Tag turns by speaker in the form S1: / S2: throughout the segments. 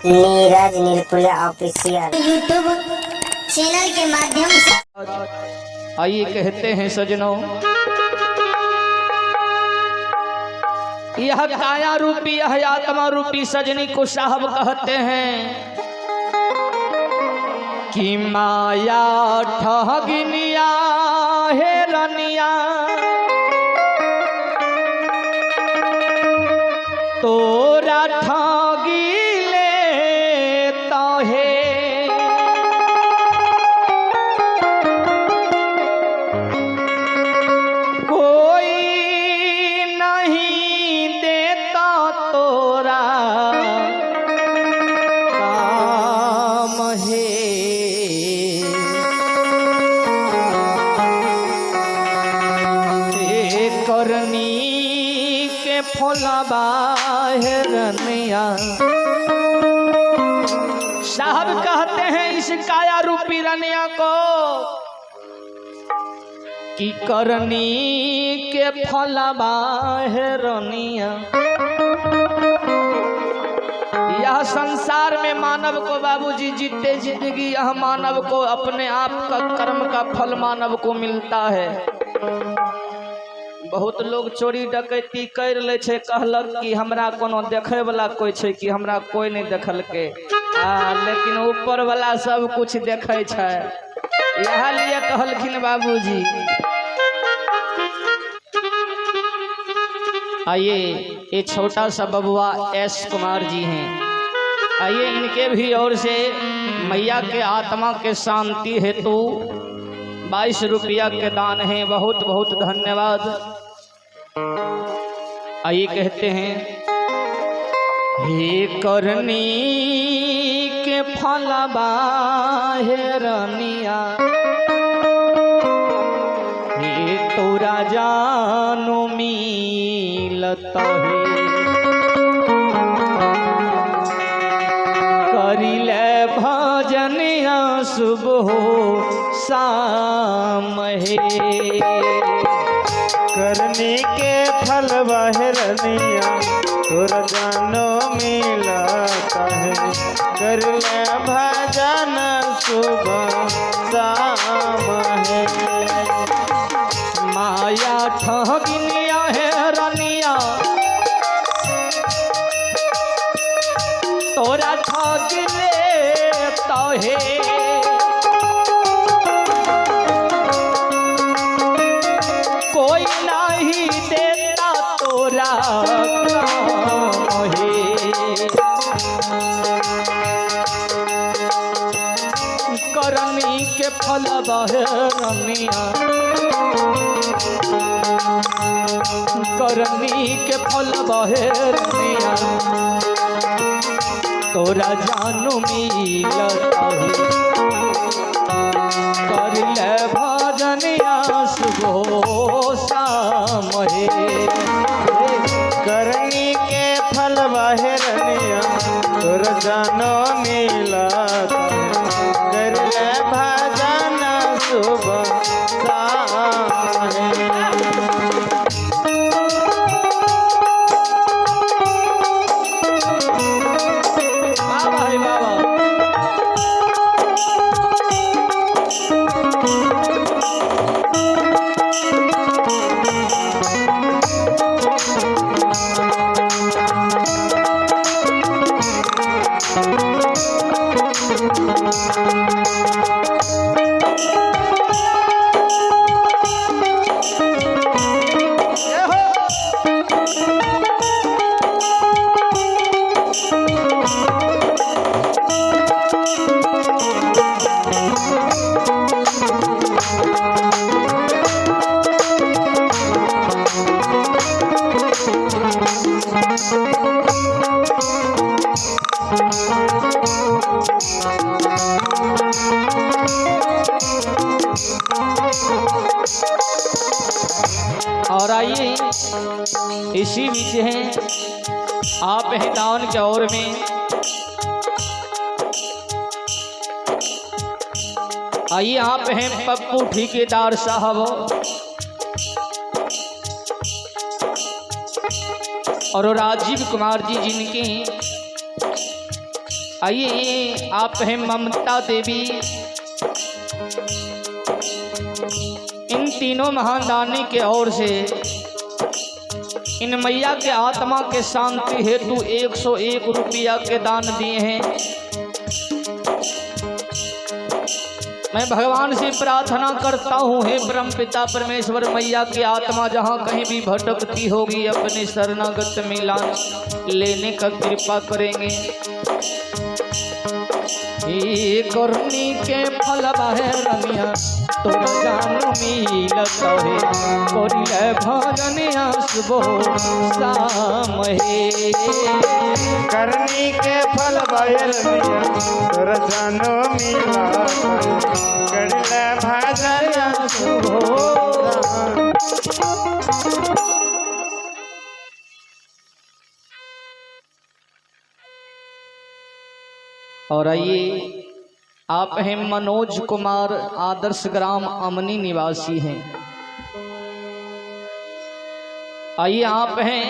S1: Neeraj Nirpuriya official
S2: YouTube channel के माध्यम से।
S3: आइए कहते हैं सजनों, यह काया रूपी यह आत्मा रूपी सजनी को साहब कहते हैं कि माया ठगिनिया हे रनिया, तोरा ठगी ले तहे, कोई नहीं देता तोरा काम हे। हे करनी के फलबा हेरनिया। साहब कहते हैं इस काया रूपी रनिया को कि करनी के फलबा हेरनिया। यह संसार में मानव को बाबूजी जीते जिंदगी यह मानव को अपने आप का कर्म का फल मानव को मिलता है। बहुत लोग चोरी डकैती कर ले छै, कहलक कि हमरा कोनो देखे वाला कोई छै कि हमरा कोई नहीं देखलके, लेकिन ऊपर वाला सब कुछ देखे छै। यह लिए कहलखिन बाबूजी। आइए ये छोटा सा बबुआ एस कुमार जी हैं, आइए इनके भी ओर से मैया के आत्मा के शांति हेतु 22 रुपया के दान है। बहुत बहुत धन्यवाद। आइए कहते हैं हे करनी के फलबा हेरनिया, हे तोरा जानो मिलत हे, करिले भजनिया सुबह शाम हे।
S4: करनी के फल बहरनिया तोरा जानो मिलता है, कर ले भजन सुबह शाम है।
S3: माया ठगिनिया है रनिया, तोरा ठग ले तहे, कोई नहीं देता तोरा काम हे। करनी के फल बहरनिया, करनी के फल बहरनिया, तोरा जानू मिलत हे, कर ले भजनिया सुबह शाम हे।
S4: करनी के फल बहरनिया तोरा जानो मिलता है, कर ले भजन सुबह शाम है।
S3: बाबा हे बाबा। और आइए इसी बीच हैं आप हैं दान के और में। आइए आप हैं पप्पू ठेकेदार साहब और राजीव कुमार जी, जिनके आइए आप हैं ममता देवी। इन तीनों महादानी के ओर से इन मैया के आत्मा के शांति हेतु 101 रुपया के दान दिए हैं। मैं भगवान से प्रार्थना करता हूँ, हे ब्रह्म पिता परमेश्वर, मैया की आत्मा जहाँ कहीं भी भटकती होगी अपने शरणागत मिलान लेने का कृपा करेंगे। ये करनी के फल बहरनिया तोरा जानू मिलत हे, करिले भजनिया सुबह शाम हे।
S4: करनी के फल बहरनिया तोरा जानो मिला, करले भजन सुबह।
S3: और आइए आप हैं मनोज कुमार, आदर्श ग्राम अमनी निवासी हैं। आइए आप हैं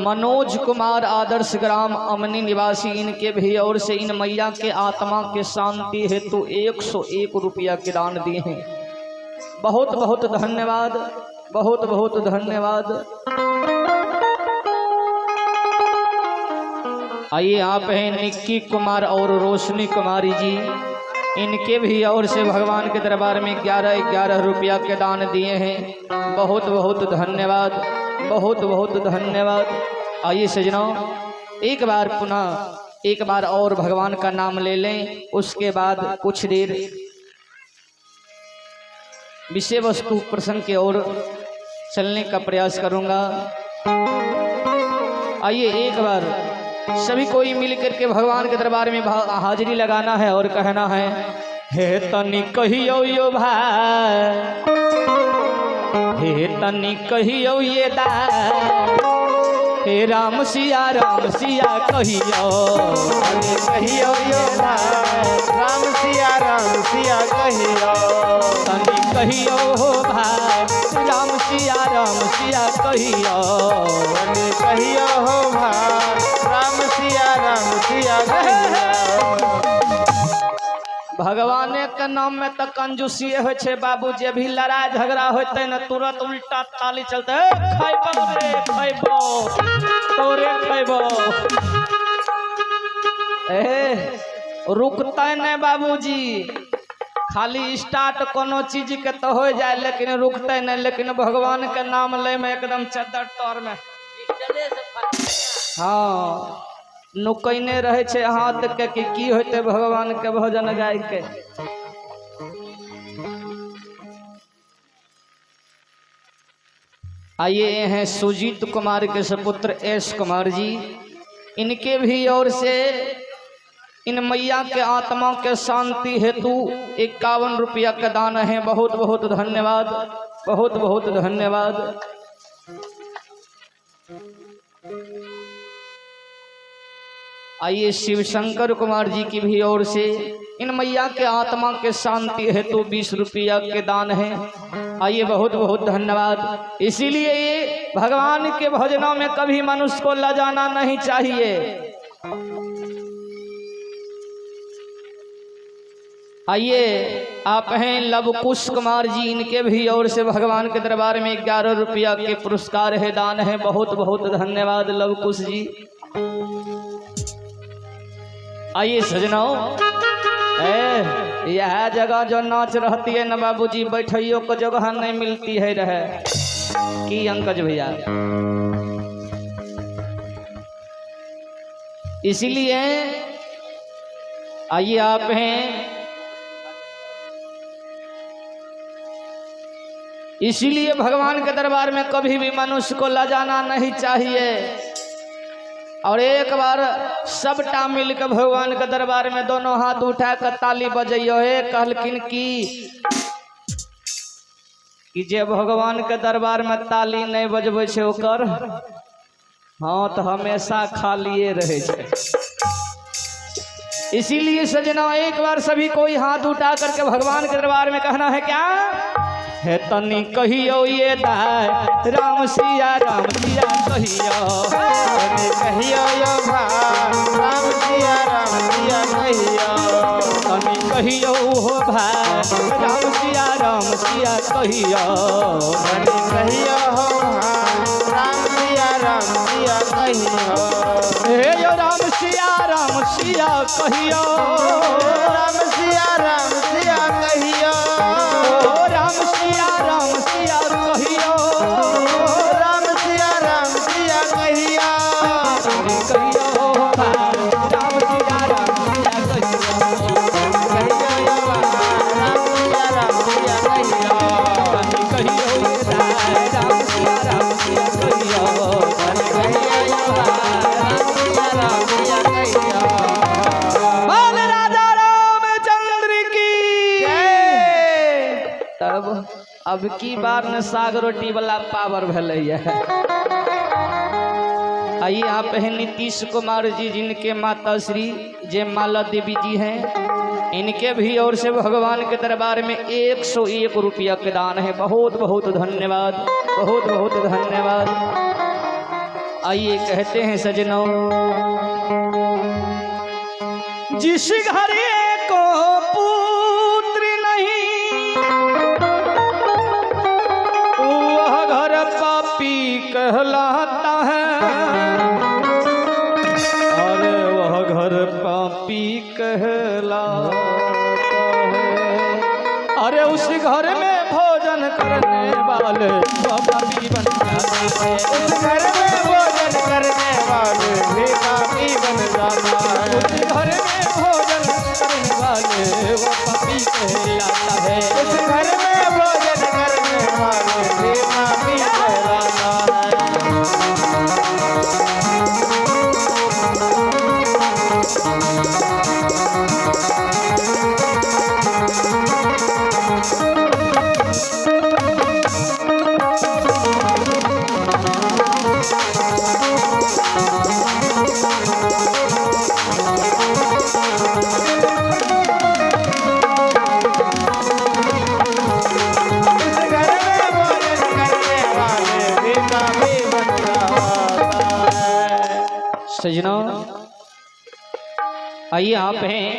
S3: मनोज कुमार, आदर्श ग्राम अमनी निवासी, इनके भी और से इन मैया के आत्मा के शांति हेतु 101 रुपया के दान दिए हैं। बहुत बहुत धन्यवाद, बहुत बहुत धन्यवाद। आइए आप हैं निक्की कुमार और रोशनी कुमारी जी, इनके भी और से भगवान के दरबार में 11-11 रुपया के दान दिए हैं। बहुत बहुत धन्यवाद, बहुत बहुत धन्यवाद। आइए सजनों, एक बार पुनः एक बार और भगवान का नाम ले लें, उसके बाद कुछ देर विषय वस्तु प्रसंग के ओर चलने का प्रयास करूंगा। आइए एक बार सभी कोई मिल करके भगवान के दरबार में हाजिरी लगाना है और कहना है, हे तनी कहियो यो भाई, हे तनी कहियो ये दा, हे राम सिया कहियो,
S4: कहियो यो भाई, राम सिया कहियो,
S3: तनी कहियो हो भाई, राम सिया कहियो,
S4: तनी कहियो हो भाई, राम सिया कहियो।
S3: भगवान के नाम में तो कंजूसी हो छे बाबू, जे भी लड़ाई झगड़ा होते न तुरंत उल्टा ताली चलते, खैबो रे खैबो तोरे खैबो। ए रुकते नहीं बाबूजी, खाली स्टार्ट कोनो चीज के तो हो जाए लेकिन रुकते नहीं, लेकिन भगवान के नाम ले में एकदम चद्दर तौर में हाँ नुकैने रहे छे हाथ के कि होते भगवान के भजन गाय के। आइए हैं सुजीत कुमार के सुपुत्र एस कुमार जी, इनके भी ओर से इन मैया के आत्मा के शांति हेतु 51 रुपया का दान है। बहुत बहुत धन्यवाद, बहुत बहुत धन्यवाद। आइए शिवशंकर कुमार जी की भी ओर से इन मैया के आत्मा के शांति हेतु 20 रुपया के दान है। आइए बहुत बहुत धन्यवाद। इसीलिए ये भगवान के भजनों में कभी मनुष्य को लजाना नहीं चाहिए। आइए आप हैं लवकुश कुमार जी, इनके भी ओर से भगवान के दरबार में 11 रुपया के पुरस्कार है, दान है। बहुत बहुत धन्यवाद लवकुश जी। आइए सजनों, यह जगह जो नाच रहती है ना बाबूजी, बैठियो को जगह नहीं मिलती है रहे की अंकज भैया। इसीलिए आइए आप हैं, इसीलिए भगवान के दरबार में कभी भी मनुष्य को लजाना नहीं चाहिए। और एक बार सबटा मिलकर भगवान के दरबार में दोनों हाथ उठा कर ताली बजइयो। हे कहलखिन की कि जे भगवान के दरबार में ताली नहीं बजबै छै ओकर हाथ हमेशा खालिए रहे छै। इसीलिए सजना एक बार सभी कोई हाथ उठा करके भगवान के दरबार में कहना है क्या है, तनी कहियो ये दाय राम सिया कहियो,
S4: तनी कहियो यो भाई राम सिया
S3: राम सिया राम सिया कहियो।
S4: धनी कहियो हो भाई, राम सिया राम सिया कहियो।
S3: हे यो राम सिया राम सिया कहियो।
S4: राम सिया राम सिया कहियो।
S3: ओ राम सिया राम सिया कहियो।
S4: राम सिया राम सिया कहियो।
S3: कहियो भाई, राम सिया राम सिया कहियो।
S4: कहियो यो भाई, राम सिया राम सिया कहियो।
S3: कहियो ये दाई, राम सिया राम सिया कहियो।
S4: कहियो यो भाई, राम सिया राम सिया कहियो।
S3: बोल राजा रामचंद्र की
S4: जय।
S3: तब अब की बार ने साग रोटी वाला पावर भेलैया। आइए आप हैं नीतीश कुमार जी, जिनके माता श्री जय माला देवी जी हैं, इनके भी ओर से भगवान के दरबार में 101 रुपया के दान है। बहुत बहुत धन्यवाद, बहुत बहुत धन्यवाद। आइए कहते हैं सजनों, जिस घरे को पुत्र नहीं वह घर पापी कहलाता है। अरे वह घर पापी कहलाता है। अरे उस घर में भोजन करने वाले वह पापी बन जाता है।
S4: उस घर में भोजन करने वाले भी पापी बन जाता है।
S3: उस घर में भोजन करने वाले वो पापी कहलाता है।
S4: उस घर में भोजन करने वाले भी पापी कहलाता है। उस घर में भोजन करने वाले भी पापी बन जाता है।
S3: सजनों आइए आप हैं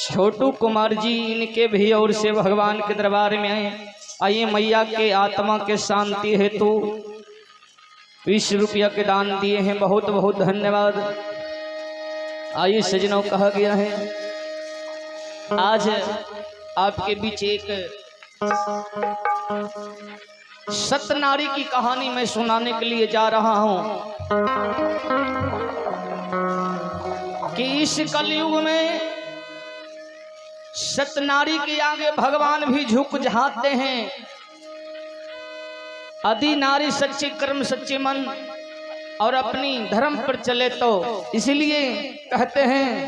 S3: छोटू कुमार जी, इनके भी ओर से भगवान के दरबार में आए। आइए मैया के आत्मा के शांति हेतु 20 रुपया के दान दिए हैं, बहुत बहुत धन्यवाद। आइए सजनों, कहा गया है आज आपके बीच एक सतनारी की कहानी मैं सुनाने के लिए जा रहा हूं कि इस कलयुग में सतनारी के आगे भगवान भी झुक जाते हैं। आदि नारी सच्चे कर्म सच्चे मन और अपनी धर्म पर चले तो इसलिए कहते हैं।